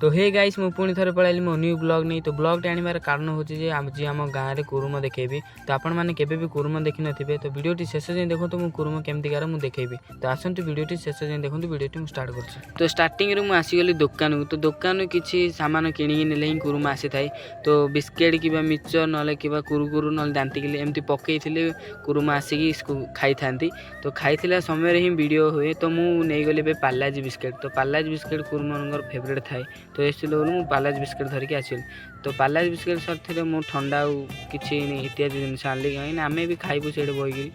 ତ ହେ ଗାଇସ୍, ମୁଁ ପୁଣି ଥରେ ପଳାଇଲି ମୋ ନ୍ୟୁ ବ୍ଲଗ୍ ନେଇ। ତ ବ୍ଲଗ୍ଟି ଆଣିବାର କାରଣ ହେଉଛି ଯେ ଆଜି ଆମ ଗାଁରେ କୁରୁମ ଦେଖେଇବି। ତ ଆପଣମାନେ କେବେ ବି କୁରୁମ ଦେଖିନଥିବେ। ତ ଭିଡ଼ିଓଟି ଶେଷ ଯାଏଁ ଦେଖନ୍ତୁ, ମୁଁ କୁରୁମ କେମିତିକାର ମୁଁ ଦେଖେଇବି। ତ ଆସନ୍ତୁ, ଭିଡ଼ିଓଟି ଶେଷ ଯାଏଁ ଦେଖନ୍ତୁ। ଭିଡ଼ିଓଟି ମୁଁ ଷ୍ଟାର୍ଟ କରୁଛି। ତ ଷ୍ଟାର୍ଟିଂରୁ ମୁଁ ଆସିଗଲି ଦୋକାନକୁ। ତ ଦୋକାନରୁ କିଛି ସାମାନ କିଣିକି ନେଲେ ହିଁ କୁରୁମ ଆସିଥାଏ। ତ ବିସ୍କେଟ୍ କିମ୍ବା ମିକ୍ସଚର୍, ନହେଲେ କିମ୍ବା କୁରୁକୁରୁ, ନହେଲେ ଦାନ୍ତିକିଲି ଏମିତି ପକେଇଥିଲେ କୁରୁମ ଆସିକି ଖାଇଥାନ୍ତି। ତ ଖାଇଥିଲା ସମୟରେ ହିଁ ଭିଡ଼ିଓ ହୁଏ। ତ ମୁଁ ନେଇଗଲି ଏବେ ପାର୍ଲାଜି ବିସ୍କେଟ୍। ତ ପାର୍ଲାଜି ବିସ୍କେଟ୍ କୁରୁମଙ୍କର ଫେଭରେଟ୍ ଥାଏ। ତ ଏସବୁ ମୁଁ ପାର୍ଲାଜି ବିସ୍କେଟ୍ ଧରିକି ଆସିଲି। ତ ପାର୍ଲାଜି ବିସ୍କେଟ୍ ସରିଥିଲେ ମୁଁ ଥଣ୍ଡା ଆଉ କିଛି ଇତ୍ୟାଦି ଜିନିଷ ଆଣିଲି, କାହିଁକିନା ଆମେ ବି ଖାଇବୁ ସେଇଠି ବସିକିରି।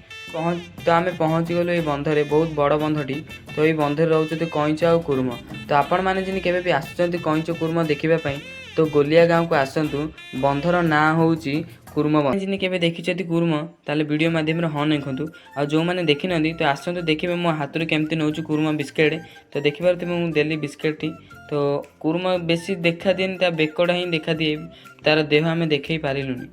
ତ ଆମେ ପହଞ୍ଚିଗଲୁ ଏଇ ବନ୍ଧରେ, ବହୁତ ବଡ଼ ବନ୍ଧଟି। ତ ଏଇ ବନ୍ଧରେ ରହୁଛନ୍ତି କଇଁଚ ଆଉ କୁରୁମ। ତ ଆପଣମାନେ ଯେମିତି କେବେ ବି ଆସୁଛନ୍ତି କଇଁଚ କୁରୁମ ଦେଖିବା ପାଇଁ, ତ ଗୋଲିଆ ଗାଁକୁ ଆସନ୍ତୁ। ବନ୍ଧର ନାଁ ହେଉଛି କୁରୁମ ବନ୍ଧ। ଯେମିତି କେବେ ଦେଖିଛନ୍ତି କୁରୁମ, ତାହେଲେ ଭିଡ଼ିଓ ମାଧ୍ୟମରେ ହଁ ଲେଖନ୍ତୁ। ଆଉ ଯେଉଁମାନେ ଦେଖିନାହାନ୍ତି, ତ ଆସନ୍ତୁ ଦେଖିବେ ମୋ ହାତରୁ କେମିତି ନେଉଛି କୁରୁମ ବିସ୍କେଟ୍। ତ ଦେଖିପାରୁଥିବେ, ମୁଁ ଦେଲି ବିସ୍କେଟ୍ଟି। ତ କୁରୁମ ବେଶୀ ଦେଖା ଦିଏନି, ତା ବେକଟା ହିଁ ଦେଖାଦିଏ, ତାର ଦେହ ଆମେ ଦେଖେଇ ପାରିଲୁନି।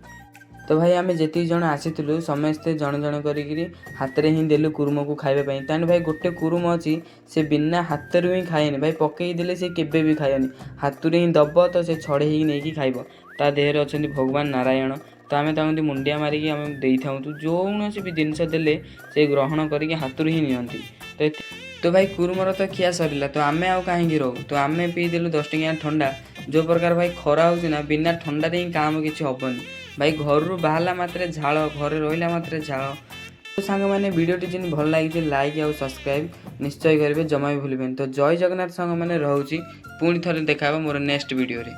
ତ ଭାଇ, ଆମେ ଯେତିକି ଜଣ ଆସିଥିଲୁ, ସମସ୍ତେ ଜଣେ ଜଣେ କରିକିରି ହାତରେ ହିଁ ଦେଲୁ କୁରୁମକୁ ଖାଇବା ପାଇଁ। ତାହେଲେ ଭାଇ, ଗୋଟେ କୁରୁମ ଅଛି, ସେ ବିନା ହାତରୁ ହିଁ ଖାଏନି। ଭାଇ, ପକେଇ ଦେଲେ ସେ କେବେ ବି ଖାଏନି। ହାତରୁ ହିଁ ଦବ ତ ସେ ଛଡ଼େଇକି ନେଇକି ଖାଇବ। ତା ଦେହରେ ଅଛନ୍ତି ଭଗବାନ ନାରାୟଣ। ତ ଆମେ ତାଙ୍କୁ ଏମିତି ମୁଣ୍ଡିଆ ମାରିକି ଆମେ ଦେଇଥାଉ। ଯେକୌଣସି ବି ଜିନିଷ ଦେଲେ ସେ ଗ୍ରହଣ କରିକି ହାତରୁ ହିଁ ନିଅନ୍ତି। ତ ଭାଇ, କୁରୁମର ତ ଖିଆ ସରିଲା, ତ ଆମେ ଆଉ କାହିଁକି ରହୁ? ତ ଆମେ ପିଇଦେଲୁ 10 ଟଙ୍କିଆ ଥଣ୍ଡା। ଯେଉଁ ପ୍ରକାର ଭାଇ ଖରା ହେଉଛି ନା, ବିନା ଥଣ୍ଡାରେ ହିଁ କାମ କିଛି ହେବନି। ଭାଇ, ଘରରୁ ବାହାରିଲା ମାତ୍ରେ ଝାଳ, ଘରେ ରହିଲା ମାତ୍ରେ ଝାଳ। ତ ସାଙ୍ଗମାନେ, ଭିଡ଼ିଓଟି ଯେମିତି ଭଲ ଲାଗିଛି, ଲାଇକ୍ ଆଉ ସବସ୍କ୍ରାଇବ୍ ନିଶ୍ଚୟ କରିବେ, ଜମା ବି ଭୁଲିବେନି। ତ ଜୟ ଜଗନ୍ନାଥ ସାଙ୍ଗମାନେ, ରହୁଛି। ପୁଣି ଥରେ ଦେଖା ହେବ ମୋର ନେକ୍ସଟ ଭିଡ଼ିଓରେ।